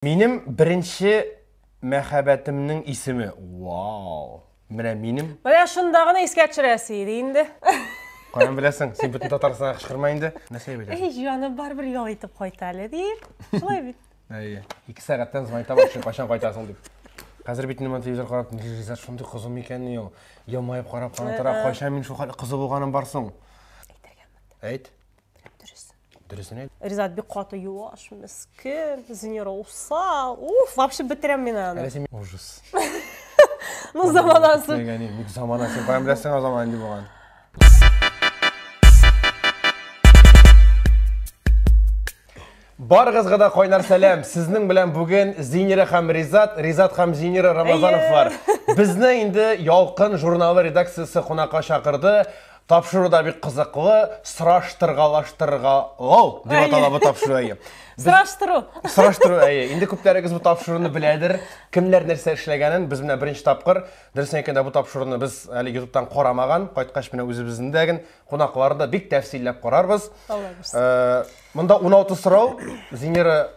Минем беренче мәхәббәтемнең исеме. Вау! Менә минем. Менә шунда гына искә төшерәсе иде инде. Каян беләсең? Син бөтен Татарстанга кычкырма инде. Нәрсә әйтәсең? Эй, җаны барыбер ял итеп кайта әле дип. Шулай бит. Әйе. 2 сәгатьтән звонит башлый, кайчан кайтасың дип. Хәзер бит инде телевизор карап, Ризат шундый кызу микәнни ул? Елмаеп карап кына тора, кайчан мин шул хәтле кызу булганым бар соң? Әйтергәме? Әйт. Дөрес. Дөресен әйт. Ризат бик каты юаш, мескен, Зинира усал. Уф, вообще бетерәм мин аны. Әле син ужас. Ну, заманасы. Нигә бик замана син каян беләсең о заман нинди булган? Барыгызга да кайнар сәлам. Сезнең белән бүген Зинира һәм Ризат, Ризат һәм Зинира Рамазановлар. Безне инде Ялкын журналы редакциясе кунакка чакырды. Тапшыру да бик кызыклы, сораштыргалаштыргалау дип атала бу тапшыру әйе. Сораштыру. Сораштыру әйе. Инде күпләрегез бу тапшыруны беләдер. Кемнәр нәрсә эшләгәнен без менә беренче тапкыр, дөресен әйткәндә, бу тапшыруны без әле YouTube'тан карамаган. Кайткач менә үзебезнең дә кунакларны да бик тәфсилләп карарбыз. Монда 16 сорау. Зинира,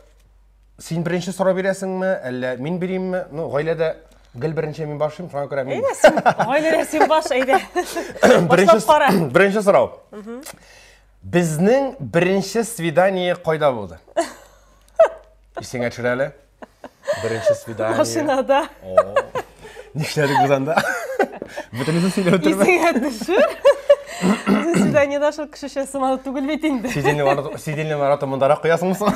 син беренче сорау бирәсеңме, әллә мин биримме? Ну, гаиләдә гел беренче мин башлыйм, шуңа күрә мин. Әйдә, син гаиләдә син баш, әйдә. Башлап кара. Беренче сорау. Безнең беренче свидание кайда булды? Исеңә төшер әле. Беренче свидание. Машинада. Нишләдек без анда? Бөтенесен сөйләп утырма. Исеңә төшер. Безнең свиданиедә шул кешечә сымалы түгел бит инде. Сидельный ворота мондарак куясыңмы соң?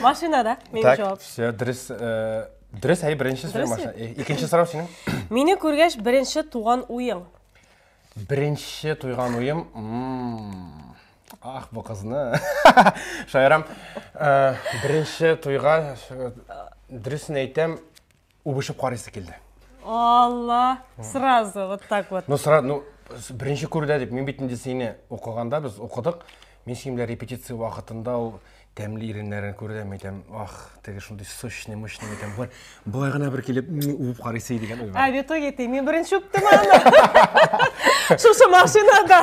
Машинада, минем җавап. Все, дөрес, дөрес, әй, беренче сорау машина. Икенче сорау синең. Мине күргәч, беренче туган уең. Беренче туйган уем. Ах, бу кызны. Шаярам. Беренче туйга, дөресен әйтәм, үбешеп карыйсы килде. Алла, сразу вот так вот. Ну, сразу, ну, беренче күрүдә дип, мин бит инде сине укыганда без укыдык. Мин синең белән репетиция вакытында ул тәмле иреннәрен күрдем, әйтәм, ах, теге шундый сочный, мощный, әйтәм, бар, болай гына бер килеп үбеп карыйсы дигән уй бар. Ә в итоге ты мин беренче үптем аны. Шушы машинада.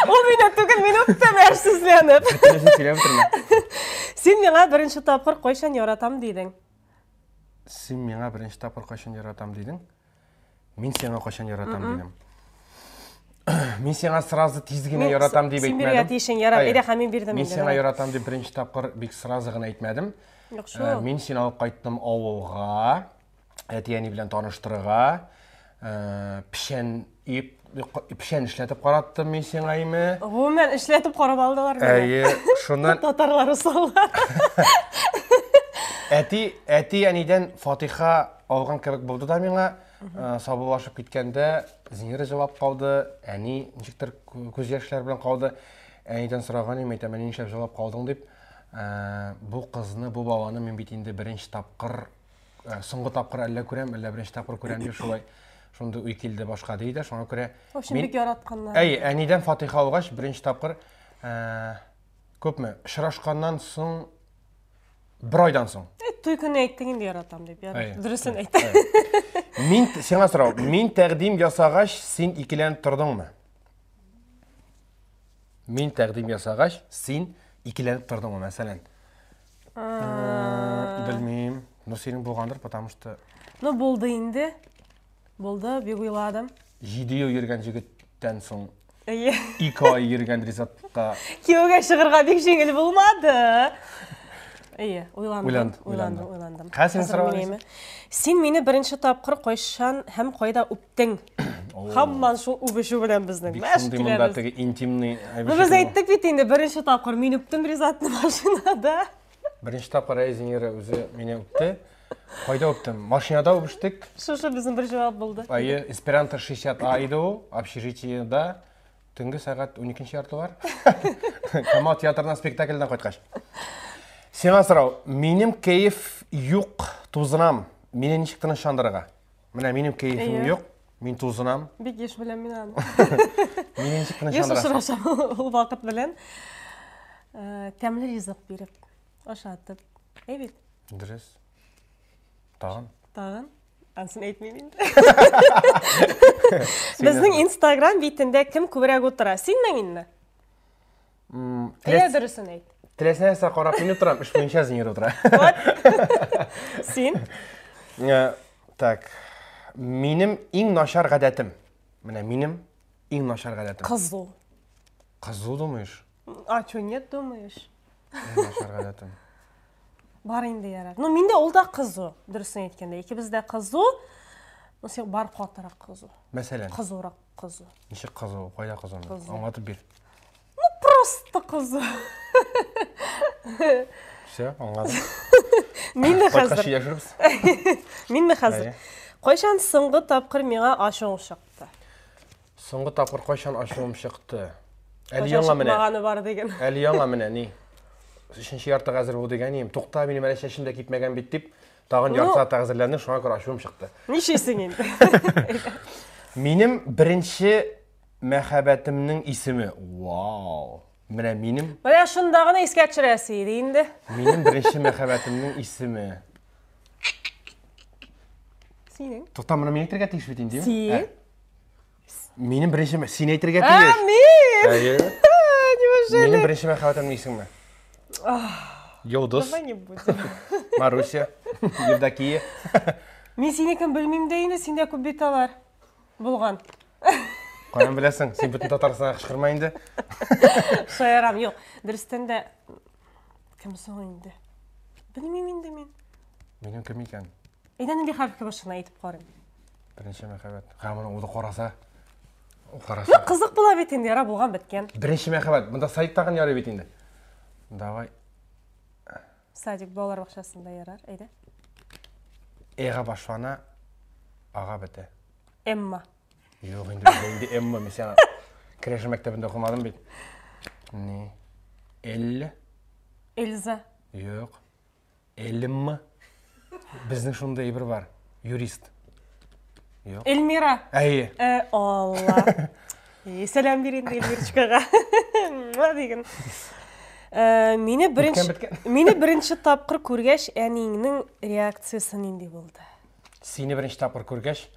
Ул мине түгел, мин үптем әрсезләнеп. Бөтенесен сөйләп бетермә. Син миңа беренче тапкыр кайчан яратам дидең? Син миңа беренче тапкыр кайчан яратам дидең? Мин сиңа кайчан яратам дидем? Мин сиңа сразу тиз генә яратам дип әйтмәдем. Син биргә тиешең, ярар. Әйдә, һәм мин бирдем. Мин сиңа яратам дип беренче тапкыр бик сразу гына әйтмәдем. Яхшы. Мин сине алып кайттым авылга, әти-әни белән таныштырырга, печән өеп, печән эшләтеп караттым мин сиңа име. Гомумән, эшләтеп карап алдылар мине. Әйе, шуннан татарлар усаллар. Әти, әти-әнидән фатиха алган кебек булды да миңа. Саубуллашып киткәндә Зинира җылап калды, әни ничектер күз яшьләре белән калды. Әнидән сораган идем, әйтәм, әни нишләп җылап калдың дип. Бу кызны, бу баланы мин бит инде беренче тапкыр, соңгы тапкыр әллә күрәм, әллә беренче тапкыр күрәм дип шулай шундый уй килде башка ди дә, шуңа күрә. В общем, бик яратканнар. Әй, әнидән фатиха алгач, беренче тапкыр күпме очрашканнан соң бер айдан соң. Туй көне әйттең инде яратам дип, ярар. Дөресен әйт. Мин сиңа сорау, мин тәкъдим ясагач, син икеләнеп тордыңмы? Мин тәкъдим ясагач, син икеләнеп тордыңмы, мәсәлән? Белмим. Ну, синең булгандыр, потому что Ну, булды инде. Булды, бик уйладым. 7 ел йөргән җегеттән соң Әйе. 2 ай йөргән Ризатка кияүгә чыгарга бик җиңел булмады. Әйе, уйландым. Уйландым, уйландым, уйландым. Хәзер сорау. Син мине беренче тапкыр кайчан һәм кайда үптең? Һаман шул үбешү белән безнең. Бик шундый монда теге интимный. Ну, без әйттек бит инде, беренче тапкыр мин үптем Ризатны машинада. Беренче тапкыр әй Зинира үзе мине үпте. Кайда үптем? Машинада үбештек. Шушы безнең бер җавап булды. Әйе, Эсперанто 60А иде ул, общежитиеда. Төнге сәгать 12 яртылар. Камал театрынан спектакльдән кайткач. Сиңа сорау, минем кәеф юк, тузынам. Мине ничек тынычландырырга? Менә минем кәефем юк, мин тузынам. Бик еш беләм мин аны. Мине ничек тынычландырасың? Еш очрашам ул вакыт белән. Тәмле ризык биреп, ашатып. Әй бит? Дөрес. Тагын? Тагын? Ансын әйтмим инде. Безнең Инстаграм битендә кем күбрәк утыра? Синме, минме? Әйдә дөресен әйт. Теләсә нәрсә карап мин утырам, эш буенча Зинир утыра. Син? Э, так. Минем иң начар гадәтем. Менә минем иң начар гадәтем. Кызу. Кызу думаешь? А что, нет думаешь? Иң начар гадәтем. Бар инде ярар. Ну, миндә ул да кызу, дөресен әйткәндә. Икебез дә кызу. Ну, син бар катырак кызу. Мәсәлән? Кызурак кызу. Ничек кызу? Кайда кызу? Аңлатып бир. Ну, просто кызу. Все, аңладым. Минме хәзер? Кайткач сөйләшербез. Минме хәзер? Кайчан соңгы тапкыр миңа ачуың чыкты? Соңгы тапкыр кайчан ачуым чыкты? Әле яңа менә. Чыкмаганы бар диген. Әле яңа менә ни. Өченче яртыга әзер бул дигән идем. Тукта, минем әле чәчем дә кипмәгән бит дип, тагын ярты сәгать әзерләндем, шуңа күрә ачуым чыкты. Нишлисең инде? Минем беренче Мәхәббәтемнең исеме. Вау! Менә минем. Менә шунда гына искә төшерәсе иде инде. Минем беренче мәхәббәтемнең исеме. Синең. Тукта, моны мин әйтергә тиеш бит инде. Син. Ә. Минем беренче, син әйтергә тиеш. Ә, мин. Әйе. Неужели? Минем беренче мәхәббәтемнең исеме. Йолдыз. Давай не будем. Маруся. Евдокия. Мин синекен белмим дә инде, синдә күп бит алар. Булган. Каян беләсең? Син бөтен Татарстанга кычкырма инде. Шаярам, юк. Дөрестән дә кем соң инде? Белмим инде мин. Минем кем икән? Әйдә нинди хәрефкә башына әйтеп карыйм. Беренче мәхәббәт. Ха, моны ул караса. Ул караса. Юк, кызык була бит инде, яра булган беткән. Беренче мәхәббәт. Монда садик тагын ярый бит инде. Давай. Садик балалар бакчасында ярар, әйдә. Эга башлана, ага бетә. Эмма. Юк инде, бездә инде Эмма, мин сиңа Керәшен мәктәбендә укымадым бит. Ни? Элле? Эльза. Юк. Элемма. Безнең шундый әйбер бар. Юрист. Юк. Эльмира. Әйе. Э, Алла. И, сәлам бир инде Эльмирочкага. Муа диген. Э, мине беренче Беткән, беткән. мине беренче тапкыр күргәч, әниеңнең реакциясе нинди булды? Сине беренче тапкыр күргәч,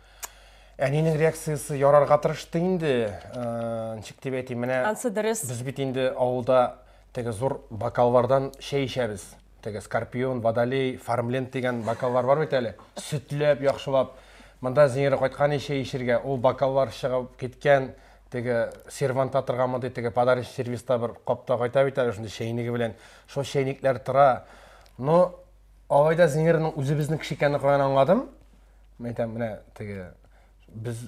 әнинең реакциясе ярарга тырышты инде. Э, ничек дип әйтим, менә Ансы дөрес. Без бит инде авылда теге зур бокаллардан чәй эчәбез. Теге Скорпион, Водолей, Фармленд дигән бокаллар бар бит әле. Сөтләп, яхшылап. Монда Зинира кайткан чәй эчергә, ул бокаллар чыгып киткән, теге сервантта торган мондый теге подарочный сервиста бер капта кайта бит әле шундый чәйнеге белән. Шул чәйнекләр тора. Но Алай да Зинирның үзебезнең кеше икәнен каян аңладым? Мин әйтәм, менә теге без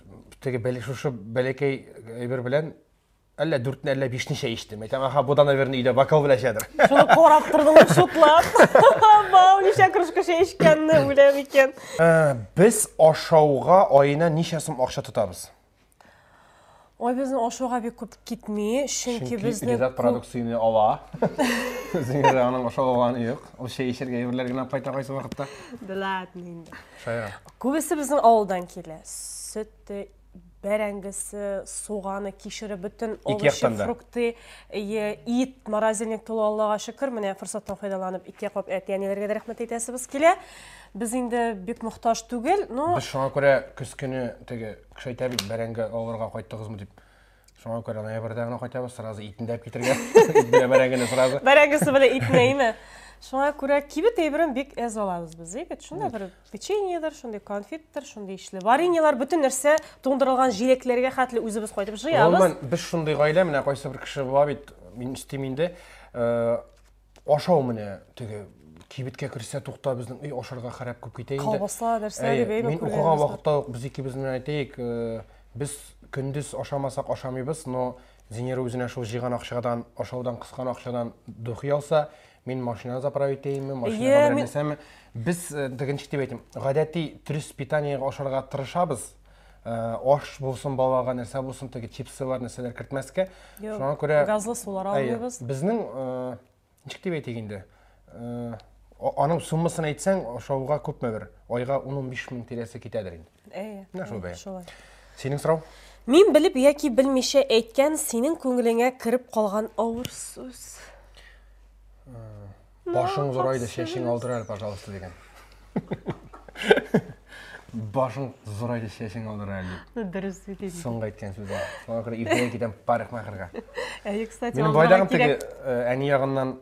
теге бәле шушы бәләкәй әйбер белән әллә дүртне, әллә бишне чәй эчтем. Әйтәм, аха, бу да, наверное, өйдә бокал белән эчәдер. Шуны карап тордың шутлап. Бау, ничә кружка чәй эчкәнне үләм икән. Э, без ашауга аена ничә сум акча тотабыз? Ой, безнең ашауга бик күп китми, чөнки безнең Ризат продукцияне ала. Зиңгәр аның ашау алганы юк. Ул чәй эчәргә әйберләр генә кайта кайсы вакытта. Да ладно инде. Шаяра. Күбесе безнең авылдан килә. Сөте, бәрәңгесе, суганы, кишере, бөтен овощи, фрукты, ит, морозильник тулы, Аллага шөкер. Менә форсаттан файдаланып, ике яклап әти-әниләргә дә рәхмәт әйтәсебез килә. Без инде бик мохтаҗ түгел, но Без шуңа күрә көз көне теге Кеше әйтә бит, бәрәңге алырга кайттыгызмы дип. Шуңа күрә ноябрьдә генә кайтабыз, сразу итен дә алып китергә. Ит белән бәрәңгене сразу. Бәрәңгесе белән итне, әйме? Шуңа күрә кибет әйберен бик әз алабыз без, әйбәт. Шунда бер печеньедыр, шундый конфеттыр, шундый ишле вареньелар, бөтен нәрсә туңдырылган җиләкләргә хәтле үзебез кайтып җыябыз. Гомумән, без шундый гаилә, менә кайсы бер кеше була бит, мин өстим инде, э, Ашау менә теге кибеткә керсә тукта безнең өй ашарга хәрәп күп китә инде. Колбаса нәрсә дип әйбәт. Мин укыган вакытта ук без икебез менә әйтәйек, э, без көндез ашамасак ашамыйбыз, но Зинира үзенә шул җыйган акчадан, ашаудан кыскан акчадан духи алса, мин машина заправить итәйемме, машинага берәр нәрсәме. Без э, теге ничек дип әйтим, гадәти дөрес питаниегә ашарга тырышабыз. Э, аш булсын балага, нәрсә булсын, теге чипсылар, нәрсәләр кертмәскә. Шуңа күрә газлы сулар алмыйбыз. Безнең э, ничек дип әйтик инде, э, аның суммасын әйтсәң, ашауга күпме бер? Айга 10-15 мең тирәсе китәдер инде. Әйе. Менә шул бәя. Шулай. Синең сорау? Мин белеп яки белмичә әйткән, синең күңелеңә кереп калган авыр сүз. Башың зурайды, чәчең алдыр әле, пожалуйста, дигән. Башың зурайды, чәчең алдыра әле. Ну, дөрес бит инде. Соңгы әйткән сүзем. Шуңа күрә иртәгә китәм парикмахерга. Әйе, кстати, Минем алдырга байдагым теге кирәк. әни ягыннан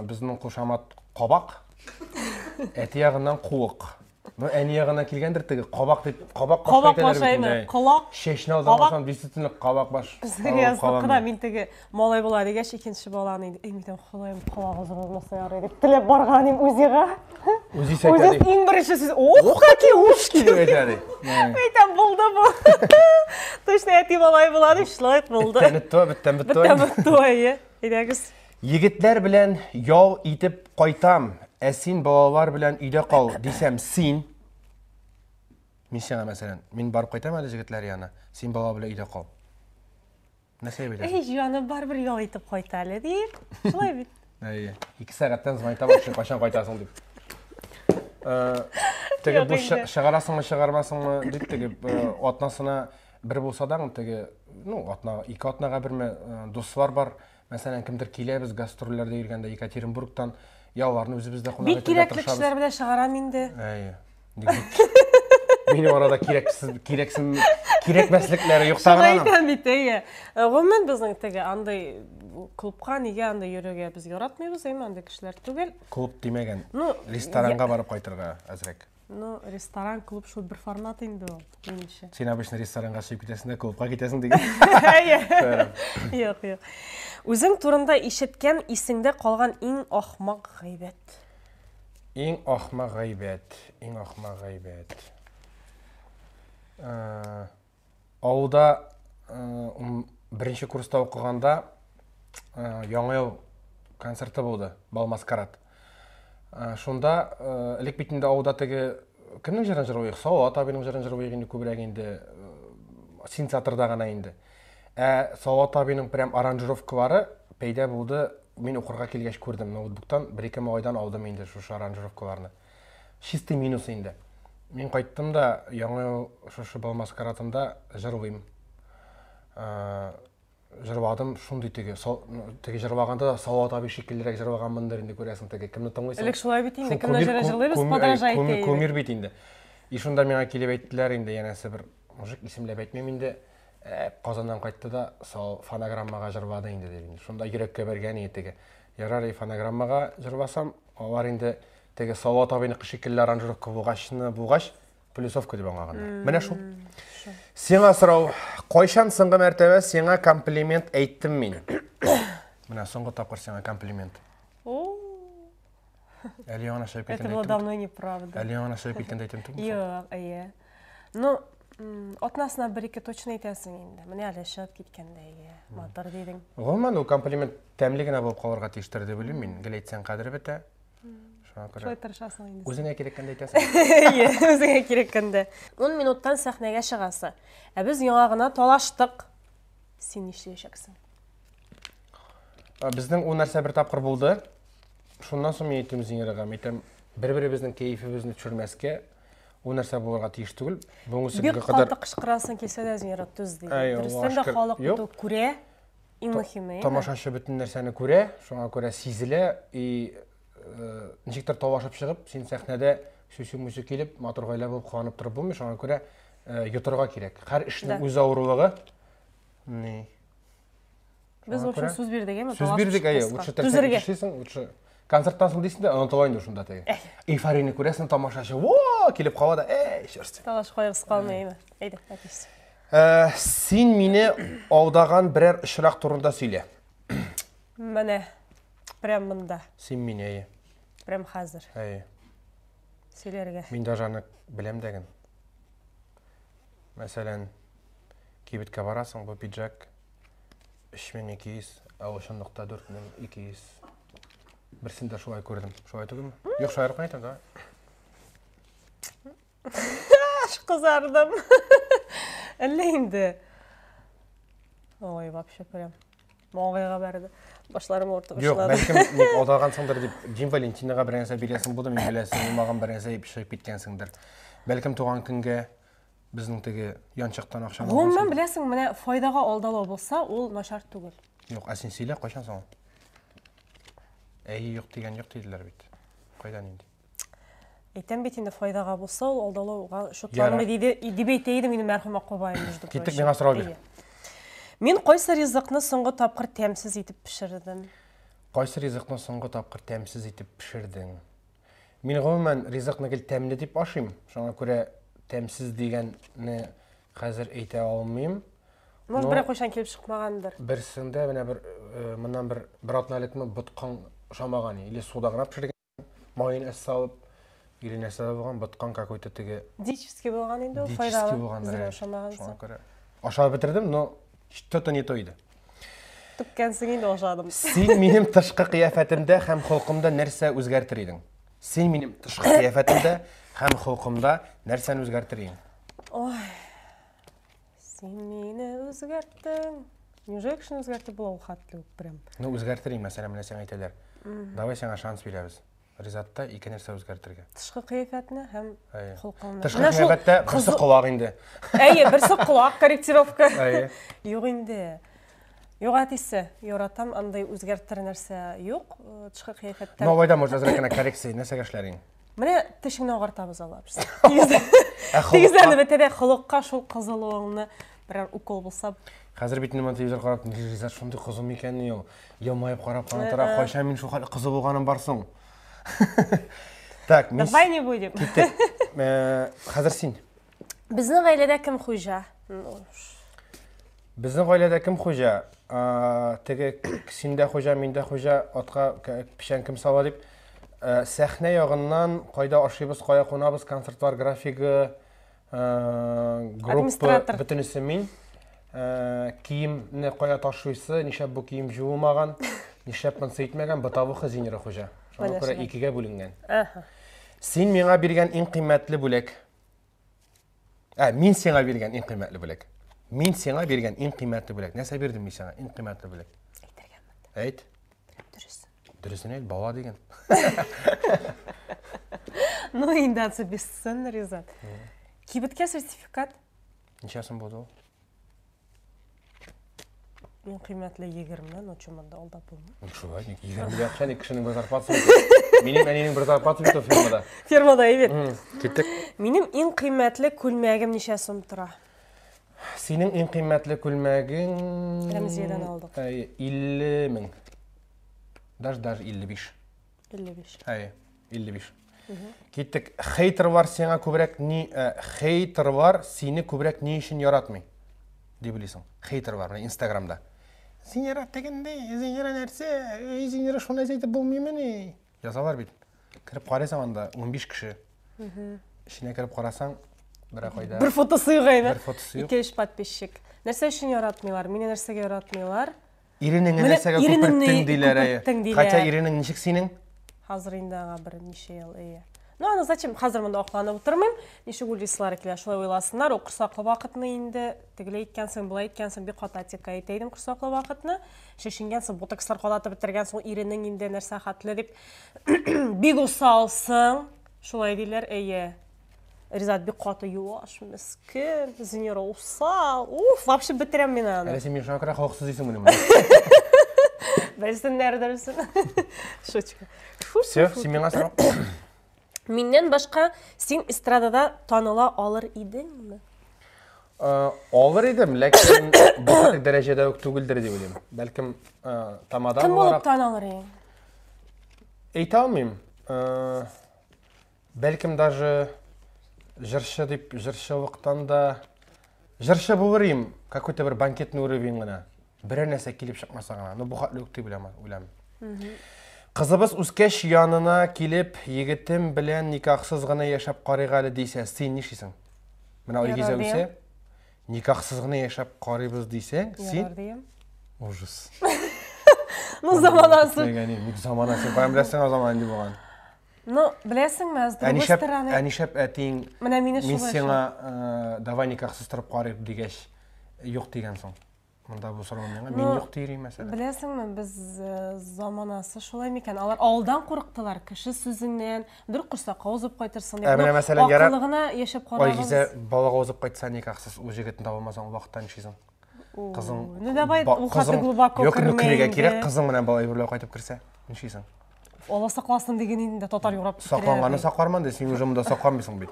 безнең кушамат кабак, әти ягыннан куык. Ну, әни ягыннан килгәндер теге кабак дип, кабак баш Кабак әйтәләр баш бит инде. әйме? Колак. Чәчне Кабак. алдырмасаң, действительно кабак баш. Безнең язлыкта мин теге малай була дигәч, икенче баланы инде, эй, мин Ходаем, колагы зур булмаса ярый дип теләп барган идем УЗИга. Үзе әйтә Үзе ди. иң беренче сүз, ох, какие ушки! Дип әйтә ди. Әйтәм, булды бу. Точно әти малай була дип, шулай ук булды. Беттән бетте, беттән бетте. Беттән бетте, әйе. Әйдәгез. Егетләр белән ял итеп кайтам, ә син балалар белән өйдә кал, дисәм, син Мин сиңа мәсәлән, мин барып кайтам әле егетләр янына, син бала белән өйдә кал. Нәрсә әйтәсең? Эй, җаным, барыбер ял итеп кайта әле дип. Шулай бит. Әйе. 2 сәгатьтән звонита башлый, кайчан кайтасың дип. Теге бу чыгарасыңмы, чыгармасыңмы дип теге атнасына бер булса да, теге, ну, атна, ике атнага берме дуслар бар. Мәсәлән, кемдер килә, без гастрольләрдә йөргәндә Екатеринбургтан, я аларны үзебез дә кунак Бик итәргә кирәкле тырышабыз. кешеләр белән чыгарам инде. Әйе. Минем арада кирәксез, кирәксен, кирәкмәслекләре юк Шуны тагын аның. әйтәм бит, әйе. Гомумән безнең теге андый клубка нигә андый йөрергә без яратмыйбыз, әйме, андый кешеләр түгел. Клуб димәгән. Ну, Ресторанга барып кайтырга әзрәк. Ну, ресторан, клуб шул бер формат инде ул, минемчә. Син обычно ресторанга чыгып китәсең дә клубка китәсең дигән. Әйе. Юк, юк. Үзең турында ишеткән, исеңдә калган иң ахмак гайбәт. Иң ахмак гайбәт, иң ахмак гайбәт. Авылда беренче курста укыганда Яңа ел концерты булды, Бал маскарад. Шунда элек бит инде авылда теге кемнең җырын җырлыйк? Салават абыйның җырын җырлыйк инде күбрәк инде синтезаторда гына инде. Ә Салават абыйның прям аранжировкалары пәйда булды. Мин укырга килгәч күрдем ноутбуктан, бер-ике малайдан алдым инде шушы аранжировкаларны. Чистый минус инде. Мин кайттым да яңа ел шушы бал маскарадында җырлыйм. Җырладым шундый теге, теге җырлаганда да Салават абый шикеллерәк җырлаганмындыр инде күрәсең теге кемне тыңлыйсың. Элек шулай бит инде, кемне җыры җырлыйбыз, подражай итә. Кумир бит инде. И шунда миңа килеп әйттеләр инде, янәсе бер мужик исемләп әйтмим инде. Казаннан кайтты да сол фонограммага җырлады инде дип инде. Шунда йөрәккә бәргән иде теге. Ярар, и фонограммага җырласам, алар инде теге Салават абыйныкы шикелле аранжировка булгачны булгач, плюсовка дип аңлаганнар. Менә шул. Сиңа сорау, кайчан соңгы мәртәбә сиңа комплимент әйттем мин? Менә соңгы тапкыр сиңа комплимент. Әле яңа чыгып Это было давно неправда. Әле яңа чыгып киткәндә әйтәм түгелме? Юк, әйе. Ну, атнасына бер-ике точно әйтәсең инде. Менә әле чыгып киткәндә, әйе, матур дидең. Гомумән, ул комплимент тәмле генә булып калырга тиештер дип уйлыйм мин. Гел әйтсәң кадере бетә. Шуңа күрә. Шулай тырышасың инде. Үзеңә кирәккәндә әйтәсең. Әйе, үзеңә кирәккәндә. 10 минуттан сәхнәгә чыгасы. Ә без яңа гына талаштык. Син нишләячәксең? Безнең ул нәрсә бер тапкыр булды. Шуннан соң мин әйттем Зинирага, мин әйтәм, бер-беребезнең кәефебезне төшермәскә, ул нәрсә булырга тиеш түгел. Бүгенге Бик көнгә кадәр каты кычкырасың килсә дә, Зинира, түз ди. Әй, Аллага Дөрестән дә шөкер. халык Юк. бит ул күрә, иң мөһиме, әйме? Тамашачы бөтен нәрсәне күрә, шуңа күрә сизелә и ничектер талашып чыгып, син сәхнәдә сүсү-мүсү килеп, матур гаилә булып куанып торып булмый, шуңа күрә йотырга кирәк. Һәр эшнең үз авырлыгы. Ни? Без, в общем, сүз бирдек, әйме? Сүз бирдек, әйе. Лучше Түзәргә. Эшлисең, лучше концерттан соң дисең дә, онытыла инде шунда теге. Эйфорияне күрәсең, тамашачы, во, килеп кала да, эй, черт. Талаш кайгысы калмый, әйме? Әйдә, әтисе. Син мине алдаган берәр очрак турында сөйлә. Менә, прям монда. Син мине, әйе. Прям хәзер. Әйе. Сөйләргә. Мин даже аны беләм дә ген. Мәсәлән, кибеткә барасың, бу пиджак 3200, ә ул чынлыкта 4200. Берсен дә шулай күрдем. Шулай түгелме? Юк, шаярып кына әйтәм, давай. Аш кызардым. Әллә инде. Ой, вообще прям. Маңгайга бәрде. Башларым авырта Юк, башлады. бәлкем ник алдагансыңдыр дип, Дин Валентинага бер нәрсә бирәсең булды, мин беләсең, булмаган бер нәрсә дип чыгып киткәнсеңдер. Бәлкем туган көнгә безнең теге янчыктан акчаны Гомумән, алгансыңдыр. беләсең, менә файдага алдалау булса, ул начар түгел. Юк, ә син сөйлә, кайчан соң ул? Әйе, юк дигән юк диделәр бит. Кайдан инде? Әйтәм бит инде, файдага булса, ул алдалауга шутланмый диде, дип әйтә иде минем мәрхүм акбабаем, между прочим. Киттек, миңа сорау бир. Мин кайсы ризыкны соңгы тапкыр тәмсез итеп пешердем? Кайсы ризыкны соңгы тапкыр тәмсез итеп пешердең? Мин гомумән ризыкны гел тәмле дип ашыйм. Шуңа күрә тәмсез дигәнне хәзер әйтә алмыйм. Может, берәр кайчан килеп чыкмагандыр. Берсендә менә бер э, моннан бер бер атна элекме боткаң ошамаган или суда гына пешергән, маен әз салып, или нәрсә булган, боткаң какой-то теге Диетический булган инде ул, файдалы. Булгандыр. Ошамаган. Шуңа күрә ашап бетердем, но что-то не то иде. Түккәнсең инде, ашадым. Син минем тышкы кыяфәтемдә һәм холкымда нәрсә үзгәртер идең? Син минем тышкы кыяфәтемдә һәм холкымда нәрсәне үзгәртер идең? Ой. Син мине үзгәрттең. Неужели кешене үзгәртеп була ул хәтле үк прям? Ну, үзгәртер идең, мәсәлән, менә сиңа әйтәләр. Давай сиңа шанс бирәбез. Ризатта ике нәрсә үзгәртергә. Тышкы кыяфәтне һәм холкыңны. Тышкы кыяфәттә берсе колак инде. Әйе, берсе колак корректировка. Әйе. Юк инде. Юк, әтисе, яратам, андый үзгәртер нәрсә юк э, тышкы кыяфәттә. Ну, алай да, может, әзрәк кенә коррекция, нәрсәгә эшләр идең? Менә тешеңне агартабыз алар. Тигезләнеп бетә дә холыкка шул кызылуыңны берәр укол булса. Хәзер бит инде моны телевизор карап, Ризат шундый кызыл микәнни ул? Елмаеп карап кына тора, кайчан мин шул хәтле кызыл булганым бар соң? Так, мин Давай не будем. Киттек. Э, хәзер син. Безнең гаиләдә кем хуҗа? Безнең гаиләдә кем хуҗа? Теге син дә хуҗа, мин дә хуҗа, атка печән кем сава дип. Э, сәхнә ягыннан кайда ашыйбыз, кая кунабыз, концертлар графигы, э, группа бөтенесе мин. Э, киемне кая ташыйсы, нишләп бу кием җуылмаган, нишләп монысы итмәгән, бытовуха Зинира хуҗа. Шуңа күрә икегә бүленгән. Син миңа биргән иң кыйммәтле бүләк. Ә, мин сиңа биргән иң кыйммәтле бүләк. Мин сиңа биргән иң кыйммәтле бүләк. Нәрсә бирдем мин сиңа? Иң кыйммәтле бүләк. Әйтергәме? Әйт. Дөрес. Дөресен әйт, бала диген. Ну, инде ансы бесценно, Ризат. Кибеткә сертификат. Ничә сум булды ул? Иң кыйммәтле 20, но чё монда алдап булмый. Ну шулай, ник 20 дә акча, ник кешенең бер зарплатасы. Минем әнинең бер зарплатасы бит ул фермада. Фермада, әйбәт. Киттек. Минем иң кыйммәтле күлмәгем ничә сум тора? Синең иң кыйммәтле күлмәгең Рәмзиядән алдык. 50 мең. Даже даже 55. 55. Әйе, 55. Киттек. Хейтерлар сиңа күбрәк ни, э, хейтерлар сине күбрәк ни өчен яратмый? Дип уйлыйсың. Хейтерлар, менә Инстаграмда. Зинера тегенде, Зинера нәрсә, эй, Зинера шуны әйтеп булмыймыни? Язалар бит. Кереп карыйсың анда 15 кеше. Эченә кереп карасаң, бер кайда. Бер фотосы юк әйбәт. Бер фотосы юк. Ике-өч подписчик. Нәрсә өчен яратмыйлар? Мине нәрсәгә яратмыйлар? Иренеңне нәрсәгә күперттең диләр, әйе. Хотя иренең ничек синең? Хәзер инде аңа бер ничә ел, әйе. Ну, аны зачем? Хәзер монда акланып утырмыйм. Ничек уйлыйсылар килә, шулай уйласыннар. Ул корсаклы вакытны инде тегеләй иткәнсең, болай иткәнсең, бик каты атека әйтә идем корсаклы вакытны. Шешенгәнсең, ботокслар кадатып бетергәнсең, иренең инде нәрсә хәтле дип. Бик усалсың, шулай диләр, әйе. Ризат бик каты юаш, мескен, Зинира усал. Уф, вообще бетерәм мин аны. Әле син мине шуңа күрә холыксыз дисең мени? Белсеннәр дөресен. Шучка. Все, син миңа сорау. Миннән башка син эстрадада таныла алыр идеңме? Э, алыр идем, ләкин бу хәтле дәрәҗәдә үк түгелдер дип уйлыйм. Бәлкем, э, тамада Кем булып танылыр идең? Әйтә алмыйм. Э, Бәлкем даже җырчы дип җырчылыктан да җырчы булыр идем, какой-то бер банкетный уровень гына. Берәр нәрсә килеп чыкмаса гына. Ну, бу хәтле үк дип уйлама, уйлам. Кызыбыз үскәч янына килеп, егетем белән никахсыз гына яшәп карыйк әле дисә, син нишлисең? Менә Айгизә үсә, никахсыз гына яшәп карыйбыз дисәң, син Ужас. Ну, заманасы. Ник заманасы? Каян беләсең, заман нинди булган? Ну, беләсеңме, с другой стороны... Ә нишләп әтиң, Менә мине мин сиңа э, давай никахсыз торып карыйк дигәч, юк дигән соң? Монда бу сорау миңа, мин юк дирим мәсәлән. Беләсеңме, без э, заманасы шулай микән? Алар алдан курыктылар, кеше сүзеннән, бер корсакка узып кайтырсың дип. Ә менә мәсәлән, ярар. Акыллы гына яшәп карагыз. Айгизә балага узып кайтса никахсыз, ул җегетне таба алмасаң, ул вакытта нишлисең? Кызың. Ну давай, ул хаты глубоко Юк, ну керергә кирәк, кызың белән бала әйберләр кайтып керсә, нишлисең? Алла сакласын диген инде татар юрап китерә. Сакланганны сакларман ди, син уже монда сакланмыйсың бит.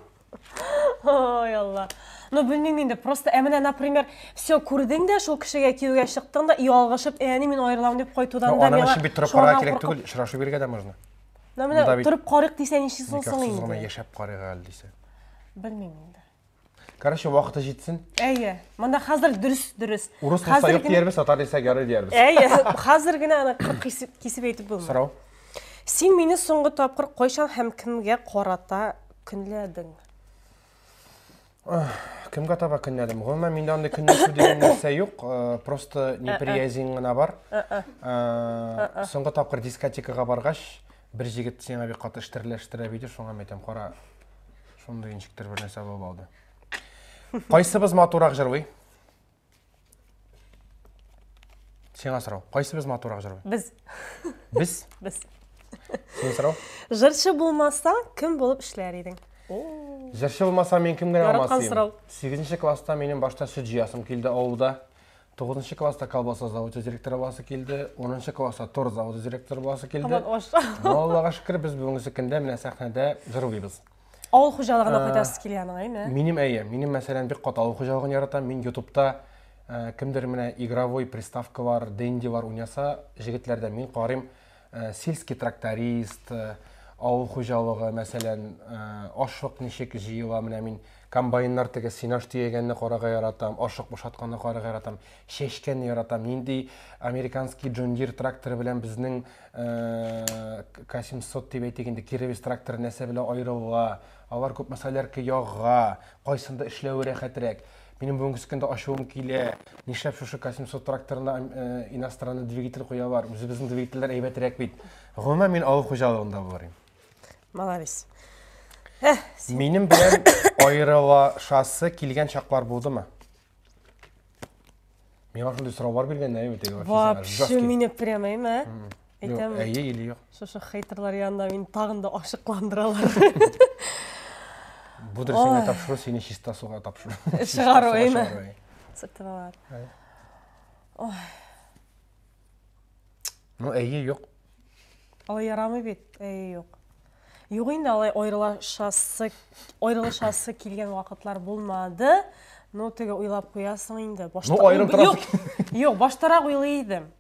Ой, Алла. Ну, белмим инде, просто ә менә, например, все күрдең дә, шул кешегә кияүгә чыктың да, ялгышып, әни мин аерылам дип кайтудан да миңа. Аның өчен бит торып карарга кирәк түгел, очрашу бирергә дә можно. Ну, менә торып карыйк дисә ничек соң инде? Гына яшәп карыйк әле дисә. Белмим инде. Короче, вакыты җитсен. Әйе. Монда хәзер дөрес, дөрес. Урыс булса юк диярбез, татар дисәк ярый диярбез. Әйе, хәзер генә аны кисеп, кисеп әйтеп булмый. Сорау. Син мине соңгы тапкыр кайчан һәм кемгә карата көнләдең? Кемгә таба көнләдем? Гомумән, миндә андый көнләшү дигән нәрсә юк. Э, просто неприязнь гына бар. Э, соңгы тапкыр дискотекага баргач, бер җегет сиңа бик каты эштерләштерә бит, шуңа әйтәм, кара, Шундый ничектер бер нәрсә булып алды. Кайсыбыз матуррак җырлый? Сиңа сорау. Кайсыбыз матуррак җырлый? Без. Без? Без. Синең сорау? Җырчы булмасаң, кем булып эшләр идең? Җырчы булмасам, мин кем генә булмас идем? 8 класста минем башта сөт җыясым килде авылда. 9 класста колбаса заводы директоры буласы килде, 10 класста торт заводы директоры буласы килде. Һаман аш. Но Аллага шөкер, без бүгенге көндә менә сәхнәдә җырлыйбыз. Авыл хуҗалыгына кайтасыз килә аның, әйме? Минем әйе, минем мәсәлән бик каты авыл хуҗалыгын яратам. Мин ютубта кемдер менә игровой приставкалар, дендилар уйнаса, җегетләрдә мин карыйм сельский тракторист, авыл хуҗалыгы, мәсәлән, ашлык ничек җыела, менә мин комбайннар теге сенаж төягәнне карарга яратам, ашлык бушатканны карарга яратам, чәчкәнне яратам. Нинди американский John Deere тракторы белән безнең К700 дип әйтик инде, Кировец тракторы нәрсә белән аерыла, алар күпме солярка яга, кайсында эшләве рәхәтрәк. Минем бүгенге көндә ачуым килә. Нишләп шушы К700 тракторына иностранный двигатель куялар? Үзебезнең двигательләр әйбәтрәк бит. Гомумән, мин авыл хуҗалыгында булыр идем. Молодец. Минем белән аерылашасы килгән чаклар булдымы? Миңа шундый сораулар биргәннәр бит. Вообще мине прямо, әйме? Әйтәм. Әйе или юк? Шушы хейтерлар янында мине тагын да ачыкландыралар. Бу дөресен тапшыру сине чиста суга тапшыру. Чыгару, әйме? Сыртып алар. Ой. Ну, әйе, юк. Алай ярамый бит, әйе, юк. Юк инде алай аерылышасы, аерылышасы килгән вакытлар булмады. Ну, теге уйлап куясың инде. Башта, ну, аерым торасы. Юк, юк, баштарак уйлый идем.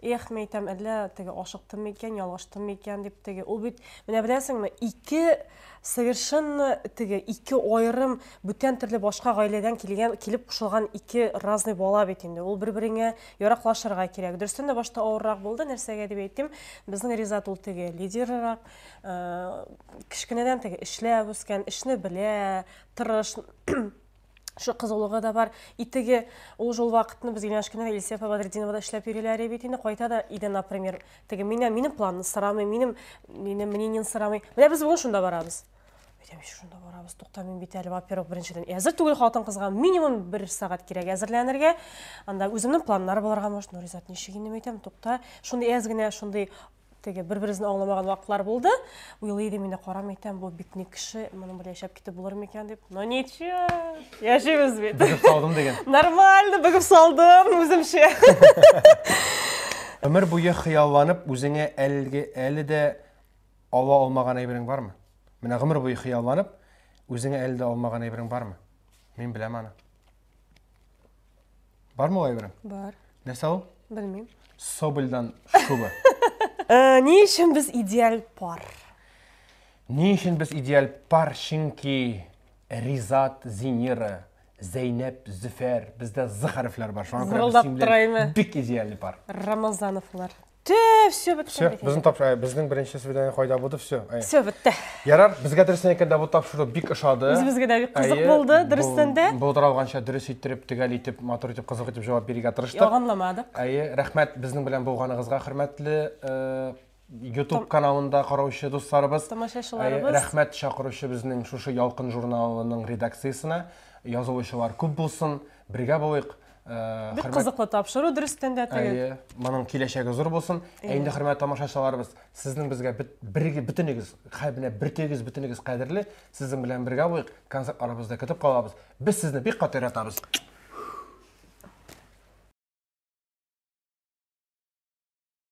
Эх, мен әйтәм, әллә теге ашыктым микән, ялгыштым микән дип теге. Ул бит, менә беләсеңме, ике совершенно теге ике аерым бүтән төрле башка гаиләдән килгән, килеп кушылган ике разный бала бит инде. Ул бер-береңә яраклашырга кирәк. Дөрестән дә башта авыррак булды, нәрсәгә дип әйтим, безнең Ризат ул теге лидеррак, э, кечкенәдән теге эшләп үскән, эшне белә, тырыш, Шу кызулыгы да бар. И теге ул жол вакытны без Геляншкина Елисея апа Бадретдиновада эшләп йөриләр бит инде. Кайта да иде, например, теге миннән минем планны сорамый, минем минем мнениен сорамый. Менә без бүген шунда барабыз. Әйтәм, шунда барабыз. Тукта, мин бит әле, во-первых, беренчедән, әзер түгел хатын-кызга минимум бер сәгать кирәк әзерләнергә. Анда үземнең планнар булырга может, ну, Ризат, ничек инде, әйтәм, тукта. Шундый әз генә шундый Теге бер-беребезне аңламаган вакытлар булды. Уйлый идем инде, карам әйтәм, бу бик ни кеше, моның белән яшәп китеп булыр микән дип. Но ничего, яшибез бит. Бөгеп салдым дигән. Нормально, бөгеп салдым үземчә. Өмер буе хыялланып, үзеңә әлге әле дә ала алмаган әйберең бармы? Менә гомер буе хыялланып, үзеңә әле дә алмаган әйберең бармы? Мин беләм аны. Бармы ул әйберең? Бар. Нәрсә ул? Белмим. Собольдан шуба. Э, ни өчен без идеаль пар? Ни өчен без идеаль пар? Чөнки Ризат, Зинира, Зәйнәп, Зөфәр, бездә з хәрефләр бар. Шуңа күрә без белән бик идеальный пар. Рамазановлар. Тө, все бетте. Все, безнең тапшыру, э, безнең беренче свидание кайда булды, все. Все бетте. Ярар, безгә дөресен әйткәндә бу тапшыру бик ошады. Үзебезгә дә бик кызык булды, дөрестән дә. Булдыра алганча дөрес иттереп, төгәл итеп, матур итеп, кызык итеп җавап бирергә тырыштык. Ялганламадык. Әйе, рәхмәт безнең белән булганыгызга, хөрмәтле э, YouTube каналында караучы дусларыбыз. Тамашачыларыбыз. Рәхмәт чакыручы безнең шушы Ялкын журналының редакциясенә. Язылучылар күп булсын, бергә булыйк. Э, Бик кызыклы тапшыру дөрестән дә теге. Әйе, моның киләчәге зур булсын. Ә инде хөрмәтле тамашачыларыбыз, сезнең безгә бер бөтенегез, менә бертегез бөтенегез кадерле. Сезнең белән бергә булыйк, концертларыбызда көтеп калабыз. Без сезне бик каты яратабыз.